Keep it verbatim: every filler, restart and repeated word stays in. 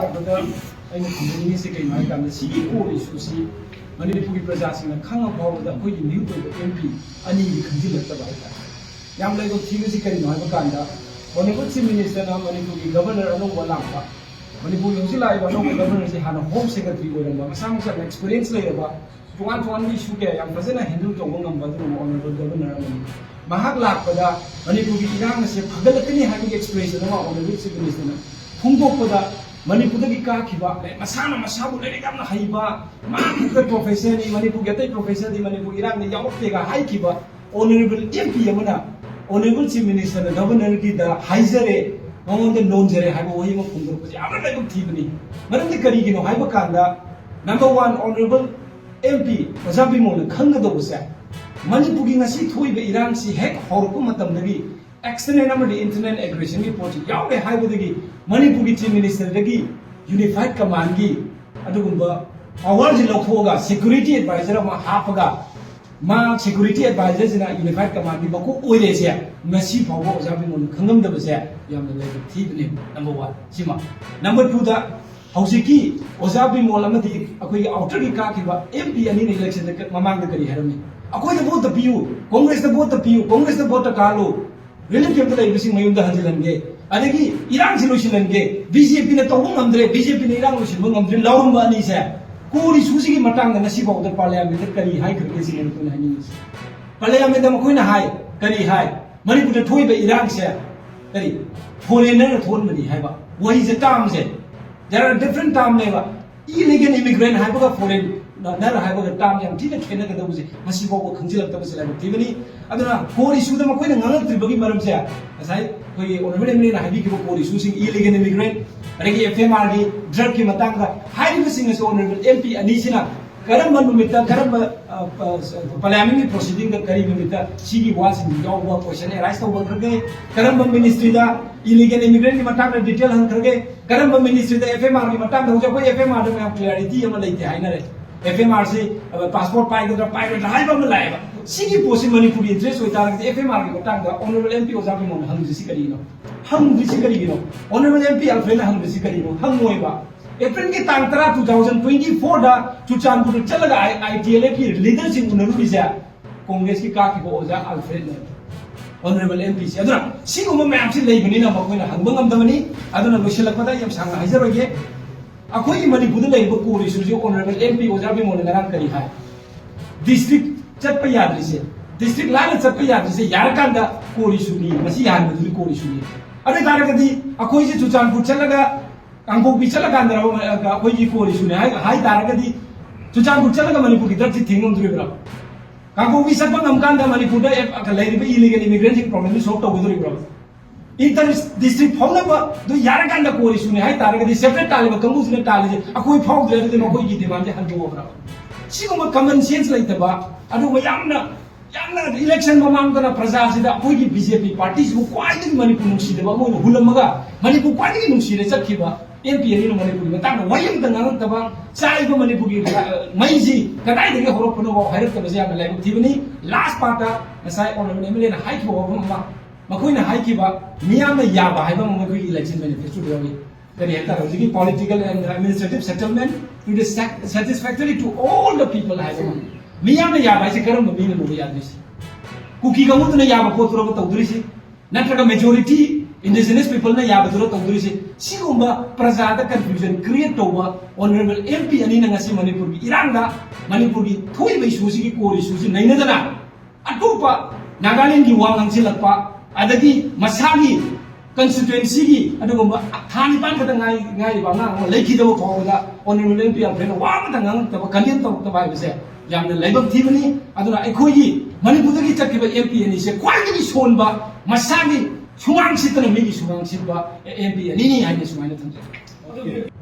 ꯑꯗꯨꯗ ꯑꯩꯅ ꯊꯝꯖꯅꯤꯡꯉꯤꯁꯤ ꯀꯩꯅꯣ ꯍꯥꯏ ꯀꯥꯟꯗ, ꯁꯤꯒꯤ core issue ꯁꯤ ꯃꯅꯤꯄꯨꯔꯒꯤ ꯄ꯭ꯔꯖꯥꯁꯤꯡꯅ ꯈꯪꯉ ꯐꯥꯎꯕꯗ ꯑꯩꯈꯣꯏꯒꯤ ꯃꯤꯍꯨꯠ ꯑꯣꯏꯕ M P ꯑꯅꯤꯗꯤ ꯈꯪꯖꯤꯜꯂꯛꯇꯕ ꯍꯥꯏꯇꯥꯔꯦ꯫ ꯌꯥꯝ ꯂꯥꯏꯕꯛ ꯊꯤꯕꯁꯤ ꯀꯔꯤꯅꯣ ꯍꯥꯏꯕ ꯀꯥꯟꯗ, Honourable Chief Minister ꯅ ꯃꯅꯤꯄꯨꯔꯒꯤ Governor ꯑꯅꯧꯕ ꯂꯥꯛꯄ, ꯃꯅꯤꯄꯨꯔꯒꯤ ꯍꯧꯖꯤꯛ ꯂꯥꯛꯏꯕ ꯑꯅꯧꯕ Governor ꯁꯤ ꯍꯥꯟꯅ Home Secretary ꯑꯣꯏꯔꯝꯕ, ꯃꯁꯥ ꯃꯁꯥꯅ experience ꯂꯩꯔꯕ, ꯇꯣꯉꯥꯟ ꯇꯣꯉꯥꯟꯕ issue ꯀꯌꯥ ꯌꯥꯝ ꯐꯖꯅ handle ꯇꯧꯕ ꯉꯝꯕ ꯑꯗꯨꯒꯨꯝꯕ Honourable Governor ꯑꯃꯅꯤ꯫ ꯃꯍꯥꯛ ꯂꯥꯛꯄꯗ ꯃꯅꯤꯄꯨꯔꯒꯤ ꯏꯔꯥꯡ ꯑꯁꯦ ꯐꯒꯠꯂꯛꯀꯅꯤ ꯍꯥꯏꯕꯒꯤ expression ꯑꯃ Honourable Chief Minister ꯅ ꯐꯣꯡꯗꯣꯛꯄꯗ, ꯃꯅꯤꯄꯨꯔꯗꯒꯤ ꯀꯥꯈꯤꯕ, ꯃꯁꯥꯅ ꯃꯁꯥꯕꯨ ꯂꯥꯏꯔꯤꯛ ꯌꯥꯝꯅ ꯍꯩꯕ, ꯃꯥ ꯈꯛꯇ professor ꯅꯤ, ꯃꯅꯤꯄꯨꯔꯒꯤ ꯑꯇꯩ professor ꯗꯤ ꯃꯅꯤꯄꯨꯔ ꯏꯔꯥꯡꯗ ꯌꯥꯎꯔꯛꯇꯦꯒ ꯍꯥꯏꯈꯤꯕ Honourable M P ꯑꯃꯅ Honourable Chief Minister ꯅ Governor ꯒꯤꯗ ꯍꯥꯏꯖꯔꯦ, ꯃꯉꯣꯟꯗ ꯅꯣꯟꯖꯔꯦ ꯍꯥꯏꯕ ꯋꯥꯍꯩ ꯑꯃ ꯐꯣꯡꯗꯣꯔꯛꯄꯁꯦ ꯌꯥꯝꯅ ꯂꯥꯏꯕꯛ ꯊꯤꯕꯅꯤ꯫ ꯃꯔꯝꯗꯤ ꯀꯔꯤꯒꯤꯅꯣ ꯍꯥꯏꯕ ꯀꯥꯟꯗ, number one, Honourable M P ꯑꯣꯖꯥ ꯕꯤꯃꯣꯜꯅ ꯈꯪꯒꯗꯧꯕꯁꯦ, ꯃꯅꯤꯄꯨꯔꯒꯤ ꯉꯁꯤ ꯊꯣꯛꯏꯕ ꯏꯔꯥꯡꯁꯤ ꯍꯦꯛ ꯍꯧꯔꯛꯄ ꯃꯇꯝꯗꯒꯤ external ꯑꯃꯗꯤ internal aggression ꯒꯤ ꯄꯣꯠꯁꯤ ꯌꯥꯎꯔꯦ ꯍꯥꯏꯕꯗꯒꯤ ꯃꯅꯤꯄꯨꯔꯒꯤ Chief Minister ꯗꯒꯤ Unified Command ꯒꯤ ꯑꯗꯨꯒꯨꯝꯕ power ꯁꯤ ꯂꯧꯊꯣꯛꯑꯒ security advisor ꯑꯃ ꯍꯥꯞꯄꯒ, ꯃꯥ security advisor ꯁꯤꯅ Unified Command ꯒꯤ ꯃꯀꯣꯛ ꯑꯣꯏꯔꯦꯁꯦ ꯉꯁꯤ ꯐꯥꯎꯕ ꯑꯣꯖꯥ ꯕꯤꯃꯣꯜꯅ ꯈꯪꯉꯝꯗꯕꯁꯦ ꯌꯥꯝꯅ ꯂꯥꯏꯕꯛ ꯊꯤꯕꯅꯦ꯫ Number one ꯁꯤꯃ꯫ Number two ꯗ, ꯍꯧꯖꯤꯛꯀꯤ ꯑꯣꯖꯥ ꯕꯤꯃꯣꯜ ꯑꯃꯗꯤ ꯑꯩꯈꯣꯏꯒꯤ outer ꯒꯤ ꯀꯥꯈꯤꯕ M P ꯑꯅꯤꯅ election ꯗ ꯃꯃꯥꯡꯗ ꯀꯔꯤ ꯍꯥꯏꯔꯝꯃꯤ? "ꯑꯩꯈꯣꯏꯗ vote ꯇ ꯄꯤꯌꯨ, Congress ꯇ vote ꯇ ꯄꯤꯌꯨ, Congress ꯇ vote ꯇ ꯀꯥꯍꯜꯂꯨ, relief camp ꯇ ꯂꯩꯕꯁꯤꯡ ꯃꯌꯨꯝꯗ ꯍꯟꯖꯤꯜꯍꯟꯒꯦ, ꯑꯗꯒꯤ ꯏꯔꯥꯡꯁꯤ ꯂꯣꯏꯁꯤꯜꯍꯟꯒꯦ, B J P ꯅ ꯇꯧꯕ ꯉꯝꯗ꯭ꯔꯦ, B J P ꯅ ꯏꯔꯥꯡ ꯂꯣꯏꯁꯤꯟꯕ ꯉꯝꯗ꯭ꯔꯦ" ꯂꯥꯎꯔꯝꯕ ꯑꯅꯤꯁꯦ, core issue ꯁꯤꯒꯤ ꯃꯇꯥꯡꯗ ꯉꯁꯤ ꯐꯥꯎꯕꯗ Parliament ꯇ ꯀꯔꯤ ꯍꯥꯏꯈ꯭ꯔꯒꯦ ꯁꯤꯅꯤ ꯑꯩꯈꯣꯏꯅ ꯍꯥꯏꯅꯤꯡꯉꯤꯁꯦ꯫ Parliament ꯇ ꯃꯈꯣꯏꯅ ꯍꯥꯏ, ꯀꯔꯤ ꯍꯥꯏ? ꯃꯅꯤꯄꯨꯔꯗ ꯊꯣꯛꯏꯕ ꯏꯔꯥꯡꯁꯦ ꯀꯔꯤ? Foreigner ꯅ ꯊꯣꯛꯍꯟꯕꯅꯤ ꯍꯥꯏꯕ ꯋꯥꯍꯩꯁꯦ, term say, there are different term ꯅꯦꯕ꯫ Illegal immigrant ꯍꯥꯏꯕꯒ foreigner ꯍꯥꯏꯕꯒ term ꯌꯥꯝ ꯊꯤꯅ ꯈꯦꯠꯅꯒꯗꯧꯕꯁꯦ ꯉꯁꯤ ꯐꯥꯎꯕ ꯈꯪꯖꯤꯜꯂꯛꯇꯕꯁꯦ ꯂꯥꯏꯕꯛ ꯊꯤꯕꯅꯤ꯫ ꯑꯗꯨꯅ core issue ꯗ ꯃꯈꯣꯏꯅ ꯉꯥꯡꯉꯛꯇ꯭ꯔꯤꯕꯒꯤ ꯃꯔꯝꯁꯦ, ꯉꯁꯥꯏ ꯑꯩꯈꯣꯏꯒꯤ Honourable M L A ꯅ ꯍꯥꯏꯕꯤꯈꯤꯕ core issue ꯁꯤꯡ, illegal immigrant, ꯑꯗꯒꯤ F M R ꯒꯤ drug ꯀꯤ ꯃꯇꯥꯡꯗ ꯍꯥꯏꯔꯤꯕꯁꯤꯡ ꯑꯁꯤ Honourable M P ꯑꯅꯤꯁꯤꯅ ꯀꯔꯝꯕ ꯅꯨꯃꯤꯠꯇ, ꯀꯔꯝꯕ, ꯑ, ꯑ, Parliament ꯀꯤ proceeding ꯗ ꯀꯔꯤ ꯅꯨꯃꯤꯠꯇ ꯁꯤꯒꯤ ꯋꯥꯁꯤꯡ ꯌꯥꯎꯕ question arise ꯇꯧꯕꯈ꯭ꯔꯒꯦ, ꯀꯔꯝꯕ ministry ꯗ illegal immigrant ꯀꯤ ꯃꯇꯥꯡꯗ detail ꯍꯪꯈ꯭ꯔꯒꯦ, ꯀꯔꯝꯕ ministry ꯗ F M R ꯒꯤ ꯃꯇꯥꯡꯗ? ꯍꯧꯖꯤꯛ ꯑꯩꯈꯣꯏ F M R ꯗ ꯃꯌꯥꯝ clarity ꯑꯃ ꯂꯩꯇꯦ ꯍꯥꯏꯅꯔꯦ꯫ F M R ꯁꯤ, ꯑ, passport ꯄꯥꯏꯒꯗ꯭ꯔꯥ ꯄꯥꯏꯔꯣꯏꯗ꯭ꯔꯥ ꯍꯥꯏꯕ ꯑꯃ ꯂꯥꯛꯑꯦꯕ꯫ ꯁꯤꯒꯤ ꯄꯣꯠꯁꯤ ꯃꯅꯤꯄꯨꯔꯒꯤ ꯏꯟꯇꯔꯦꯁ ꯑꯣꯏꯇꯥꯔꯒꯗꯤ ꯑꯦꯐ ꯑꯦꯝ ꯑꯥꯔꯒꯤ ꯃꯇꯥꯡꯗ ꯑꯣꯅꯔꯦꯕꯜ ꯑꯦꯝ ꯄꯤ ꯑꯣꯖꯥ ꯕꯤꯃꯣꯜꯅ ꯍꯪꯗ꯭ꯔꯤꯁꯤ ꯀꯔꯤꯒꯤꯅꯣ? ꯍꯪꯗ꯭ꯔꯤꯁꯤ ꯀꯔꯤꯒꯤꯅꯣ? ꯑꯣꯅꯔꯦꯕꯜ ꯑꯦꯝ ꯄꯤ ꯑꯜꯐ꯭ꯔꯦꯗꯅ ꯍꯪꯗ꯭ꯔꯤꯁꯤ ꯀꯔꯤꯅꯣ? ꯍꯪꯉꯣꯏꯕ꯫ ꯑꯦꯄ꯭ꯔꯤꯜꯒꯤ ꯇꯥꯡ ꯇꯔꯥ, two thousand twenty fourꯗ ꯆꯨꯔꯆꯥꯟꯄꯨꯔꯗ ꯆꯠꯂꯒ ꯑꯥꯏ ꯇꯤ ꯑꯦꯜ ꯑꯦꯐꯀꯤ ꯂꯤꯗꯔꯁꯤꯡ ꯎꯅꯔꯨꯔꯤꯁꯦ ꯀꯣꯡꯒ꯭ꯔꯦꯁꯀꯤ ꯀꯥꯈꯤꯕ ꯑꯣꯖꯥ ꯑꯜꯐ꯭ꯔꯦꯗꯅꯦ, ꯑꯣꯅꯔꯦꯕꯜ ꯑꯦꯝ ꯄꯤꯁꯦ꯫ ꯑꯗꯨꯅ ꯁꯤꯒꯨꯝꯕ ꯃꯌꯥꯝꯁꯤ ꯂꯩꯕꯅꯤꯅ ꯃꯈꯣꯏꯅ ꯍꯪꯕ ꯉꯝꯗꯕꯅꯤ꯫ ꯑꯗꯨꯅ ꯂꯣꯏꯁꯤꯜꯂꯛꯄꯗ ꯑꯩ ꯌꯥꯝ ꯁꯥꯡꯅ ꯍꯥꯏꯖꯔꯣꯏꯒꯦ꯫ ꯑꯩꯈꯣꯏꯒꯤ ꯃꯅꯤꯄꯨꯔꯗ ꯂꯩꯔꯤꯕ core issueꯁꯤ ꯑꯣꯅꯔꯦꯕꯜ ꯑꯦꯝ ꯄꯤ ꯑꯣꯖꯥ ꯕꯤꯃꯣꯜꯅ ꯉꯔꯥꯡ ꯀꯔꯤ ꯍꯥꯏ? ꯗꯤꯁꯇ꯭ꯔꯤꯛ ꯆꯠꯄ ꯌꯥꯗ꯭ꯔꯤꯁꯦ, ꯗꯤꯁꯇ꯭ꯔꯤꯛ ꯂꯥꯟꯅ ꯆꯠꯄ ꯌꯥꯗ꯭ꯔꯤꯁꯦ ꯌꯥꯔꯀꯥꯟꯗ core issueꯅꯤ, ꯃꯁꯤ ꯌꯥꯍꯟꯕꯗꯨꯗꯤ core issueꯅꯤ꯫ ꯑꯗꯨ ꯑꯣꯏ ꯇꯥꯔꯒꯗꯤ ꯑꯩꯈꯣꯏꯁꯦ ꯆꯨꯔꯆꯥꯟꯄꯨꯔ ꯆꯠꯂꯒ, ꯀꯥꯡꯄꯣꯛꯄꯤ ꯆꯠꯂꯀꯥꯟꯗ ꯑꯩꯈꯣꯏꯒꯤ core issueꯅꯤ ꯍꯥꯏ ꯍꯥꯏ ꯇꯥꯔꯒꯗꯤ, ꯆꯨꯔꯆꯥꯟꯄꯨꯔ ꯆꯠꯂꯒ ꯃꯅꯤꯄꯨꯔꯒꯤ drugꯁꯤ ꯊꯤꯡ ꯉꯝꯗꯣꯔꯤꯕ꯭ꯔꯥ? ꯀꯥꯡꯄꯣꯛꯄꯤ ꯆꯠꯄ ꯉꯝꯀꯥꯟꯗ ꯃꯅꯤꯄꯨꯔꯗ ꯑꯦꯞ-, ꯂꯩꯔꯤꯕ illegal immigrantꯁꯤꯡ problemꯁꯤ solve ꯇꯧꯒꯗꯣꯔꯤꯕ꯭ꯔꯥ? Inter district ꯐꯥꯎꯅꯕꯗꯨ ꯌꯥꯔꯀꯥꯟꯗ core issueꯅꯤ ꯍꯥꯏ ꯇꯥꯔꯒꯗꯤ, separate ꯇꯥꯜꯂꯤꯕ ꯀꯥꯡꯕꯨꯁꯤꯅ ꯇꯥꯜꯂꯤꯁꯦ ꯑꯩꯈꯣꯏ ꯐꯥꯎꯗ꯭ꯔꯦ, ꯑꯗꯨꯗꯤ ꯃꯈꯣꯏꯒꯤ demandꯁꯦ ꯍꯟꯗꯣꯛꯑꯕ꯭ꯔꯥ? ꯁꯤꯒꯨꯝꯕ common sense ꯂꯩꯇꯕ, ꯑꯗꯨꯒ ꯌꯥꯝꯅ, ꯌꯥꯝꯅ election ꯃꯃꯥꯡꯗꯅ ꯄ꯭ꯔꯖꯥꯁꯤꯗ ꯑꯩꯈꯣꯏꯒꯤ ꯕꯤ ꯖꯦ ꯄꯤ ꯄꯥꯔꯇꯤꯁꯤꯕꯨ ꯈ꯭ꯋꯥꯏꯗꯒꯤ ꯃꯅꯤꯄꯨꯔ ꯅꯨꯡꯁꯤꯗꯕ ꯑꯃ ꯑꯣꯏꯅ ꯍꯨꯜꯂꯝꯃꯒ ꯃꯅꯤꯄꯨꯔ ꯈ꯭ꯋꯥꯏꯗꯒꯤ ꯅꯨꯡꯁꯤꯔꯦ ꯆꯠꯈꯤꯕ ꯑꯦꯝ ꯄꯤ ꯑꯅꯤꯅ ꯃꯅꯤꯄꯨꯔꯒꯤ ꯃꯇꯥꯡꯗ ꯋꯥꯍꯩ ꯑꯃꯇ ꯉꯥꯡꯉꯛꯇꯕ, ꯆꯥꯛꯏꯕ ꯃꯅꯤꯄꯨꯔꯒꯤ, ꯑ, ꯃꯩꯁꯤ ꯀꯗꯥꯏꯗꯒꯤ ꯍꯧꯔꯛꯄꯅꯣ ꯍꯥꯏꯔꯛꯇꯕꯁꯦ ꯌꯥꯝꯅ ꯂꯥꯏꯕꯛ ꯊꯤꯕꯅꯤ꯫ Last partꯇ ꯉꯁꯥꯏ honourable M L Aꯅ ꯍꯥꯏꯈꯤꯕ ꯋꯥꯐꯝ ꯑꯃ, ꯃꯈꯣꯏꯅ ꯍꯥꯏꯈꯤꯕ ꯃꯤꯌꯥꯝꯅ ꯌꯥꯕ ꯍꯥꯏꯕ ꯑꯃ ꯃꯈꯣꯏꯒꯤ election manifestoꯗ ꯌꯥꯎꯏ꯫ ꯀꯔꯤ ꯍꯥꯏꯇꯥꯔꯦ, ꯍꯧꯖꯤꯛꯀꯤ political and administrative settlement to the sat-, satisfactory to all the people ꯍꯥꯏꯕ ꯑꯃ꯫ ꯃꯤꯌꯥꯝꯅ ꯌꯥꯕ ꯍꯥꯏꯁꯦ ꯀꯔꯝꯕ ꯃꯤꯅ ꯂꯧꯕ ꯌꯥꯗꯣꯏꯁꯦ? ꯀꯨꯀꯤ ꯀꯥꯡꯕꯨꯗꯨꯅ ꯌꯥꯕ ꯄꯣꯠꯇꯨꯔꯕ ꯇꯧꯗꯣꯔꯤꯁꯦ? ꯅꯠꯇ꯭ꯔꯒ majority indigenous peopleꯅ ꯌꯥꯕꯗꯨꯔ ꯇꯧꯗꯣꯔꯤꯁꯦ? ꯁꯤꯒꯨꯝꯕ ꯄ꯭ꯔꯖꯥꯗ confusion create ꯇꯧꯕ honourable M P ꯑꯅꯤꯅ ꯉꯁꯤ ꯃꯅꯤꯄꯨꯔꯒꯤ ꯏꯔꯥꯡꯗ, ꯃꯅꯤꯄꯨꯔꯒꯤ ꯊꯣꯛꯏꯕ issueꯁꯤꯒꯤ core issueꯁꯤ ꯅꯩꯅꯗꯅ ꯑꯇꯣꯞꯄ ꯅꯥꯒꯥꯂꯦꯟꯒꯤ ꯋꯥ ꯉꯥꯡꯁꯤꯜꯂꯛꯄ, ꯑꯗꯒꯤ ꯃꯁꯥꯒꯤ constituencyꯒꯤ ꯑꯗꯨꯒꯨꯝꯕ ꯊꯥ ꯅꯤꯄꯥꯟ ꯈꯛꯇ ꯉꯥꯏ-, ꯉꯥꯏꯔꯤꯕ ꯑꯉꯥꯡ ꯑꯃ ꯂꯩꯈꯤꯗꯕ ꯐꯥꯎꯕꯗ honourable M P ꯑꯜꯐ꯭ꯔꯦꯗꯅ ꯋꯥ ꯑꯃꯇ ꯉꯥꯡꯉꯛꯇꯕ, condemn ꯇꯧꯔꯛꯇꯕ ꯍꯥꯏꯕꯁꯦ ꯌꯥꯝꯅ ꯂꯥꯏꯕꯛ ꯊꯤꯕꯅꯤ꯫ ꯑꯗꯨꯅ ꯑꯩꯈꯣꯏꯒꯤ ꯃꯅꯤꯄꯨꯔꯗꯒꯤ ꯆꯠꯈꯤꯕ M P ꯑꯅꯤꯁꯦ ꯈ꯭ꯋꯥꯏꯗꯒꯤ ꯁꯣꯟꯕ, ꯃꯁꯥꯒꯤ ꯁꯨꯃꯥꯡ ꯁꯤꯠꯇꯅ ꯃꯤꯒꯤ ꯁꯨꯃꯥꯡ ꯁꯤꯠꯄ M P ꯑꯅꯤꯅꯤ ꯍꯥꯏꯅ ꯁꯨꯃꯥꯏꯅ ꯊꯝꯖꯒꯦ꯫